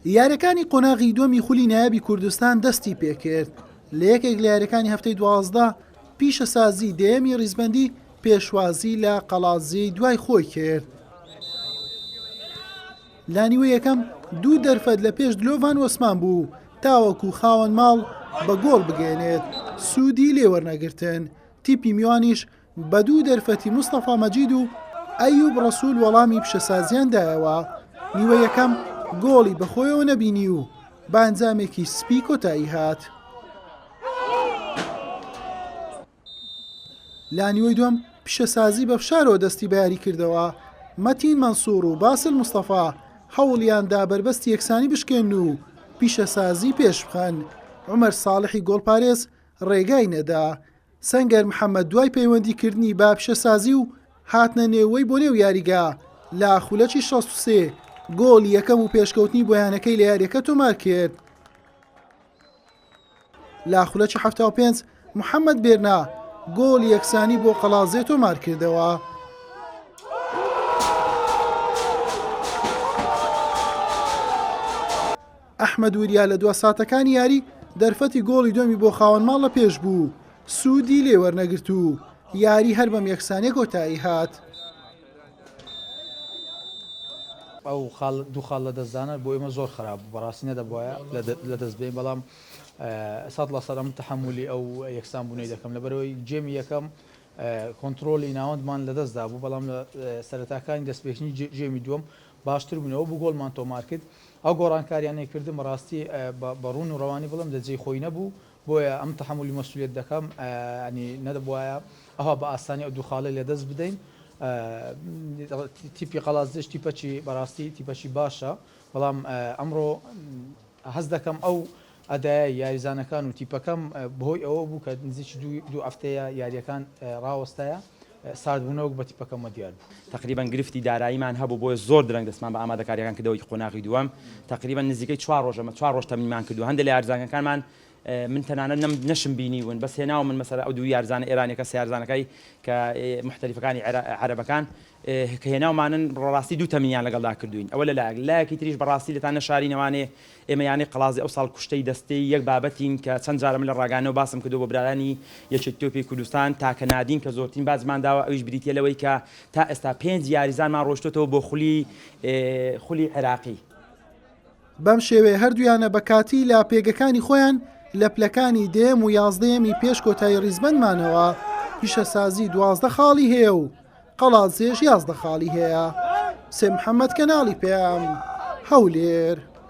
یاریەکانی قۆناغی دووەمی خولی نایابی کوردستان دەستی پێکرد، لە یەکێک لە یاریەکانی هەفتەی 12 پیشەسازی دەیەمی ریزبەندی پێشوازی لە قەڵادزێی دوای خۆی کرد. لە نیوەی یەکەم دوو دەرفەت لە پێش دلۆڤان وەسمان بوو تاوەکو خاوەن ماڵ بە گۆڵ بگەێنێت سوودی لێ وەرنەگرتن تیپی میوانیش بە دوو دەرفەتی مستەفا مەجید و ئەیوب ڕەسول وەڵامی پیشەسازیان دایەوە، نیوەی یەکەم گۆڵی بەخۆیەوە نەبینی و بە ئەنجامێکی سپی کۆتایی هات. لە نیوەی دووەم پیشەسازی بە فشارەوە دەستی بە یاری کردەوە، مەتین مەنسوڕ و باسل مستەفا هەوڵیاندا بەربەستی یەکسانی بشکێنن و پیشەسازی پێشبخەن، عومەر ساڵحی گۆڵپارێز ڕێگای نەدا سەنگەر محەمەد دوای پەیوەندی کردنی بە پیشەسازی و هاتنە نێوەی بۆ نێو یاریگا لە خولەکی 63 گۆڵی یەکەم و پێشکەوتنی بۆ یانەکەی لە یاریەکە تۆمار کرد. لە خولەکی 75 محەممەد بێرنا گۆڵی یەکسانی بۆ قەڵازێ تۆمار کردەوە. ئەحمەد وریا لە دوا ساتەکانی یاری دەرفەتی گۆڵی دووەمی بۆ خاوەن ماڵ لە پێش بوو، سوودی لێ وەرنەگرت و یاری هەر بەم یەکسانیە کۆتایی هات. ئەو خاڵ دوو خاڵ لەدەستدانە بۆ ئێمە زۆر خراپ بوو بەڕاستی نەدەبوایە لەدەست بێین بەڵام سەد لە سەد ئەم تەحەمولی ئەو یەکسان بوونەی دەکەم لەبەرئەوەی گێمی یەکەم کۆنترۆلی ناوەندمان لەدەست دابوو بەڵام لە سەرەتاکانی دەستپێکردنی گێمی دووەم باشتر بووین ئەوە بوو گۆڵمان تۆمار کرد ئەو گۆڕانکاریانەی کردم بەڕاستی بە ڕوون و ڕەوانی بڵێم لە جێی خۆی نەبوو بۆیە ئەم تەحەمولی مەسولیەت دەکەم ینی نەدەبوایە ئەوها بە ئاسانی ئەو دوو خاڵەی لەدەست بدەین تیپی قەڵادزێش تیپەکی بەڕاستی تیپەکی باشە بەڵام ئەمڕۆ هەست دەکەم ئەو ئەدایەی یاریزانەکان و تیپەکەم بەهۆی ئەوە بوو کە نزیکی دوو هەفتەیە یارییەکان ڕاوەستایە، ساردبوونەوەک بە تیپەکەمەوە دیار بوو. تەقریبەن گرفتی داراییمان هەبوو بۆیە زۆر درەنگ دەستمان بە ئامادەکارییەکان کردەوە ی قۆناغی دووەم تەقریبەن نزیکەی چوار ڕۆژە چوار ڕۆژ تەمرینمان کردووە هەندێک لە یارزانەکانمان من تەنانەت نەم نەشم بینیون بەس هێناوە من مەسەلە ئەو دوو یارزانە ئێرانیەکە سێ یارزانەکەی کە محتەریفەکانی عەرەبەکان کە هێناومانن ڕاستی دوو تەمرینیان لەگەڵدا کردووین ئەوە لەلایەک لەلایەکی تریش بەڕاستی لەتان نەشارینەوانێ ئێمە یانەی قەڵازی ئەو ساڵ کوشتەی دەستەی یەک بابەتین کە چەند جارە من لە ڕاگەیاندنەوە باسم کردووە بۆ برایانی یەکێتی تۆپی کوردستان تاکە نادین کە زۆرترین باجمان داوە ئەویش بریتیە لەوەی کە تا ئێستا پێنج یاریزانمان ڕۆشتۆتەوە بۆ خولی خولی عێراقی. بەم شێوەیە هەردوو یانە بە کاتی لە پێگەکانی خۆیان لە پلەکانی دەیەم و یازدەیەمی پێش کۆتایی ڕیزبەند مانەوە، پیشەسازی 12 خاڵی هەیە و قەڵادزێش 11 خاڵی هەیە. سێ محەمەد کەناڵی پەیام، هەولێر.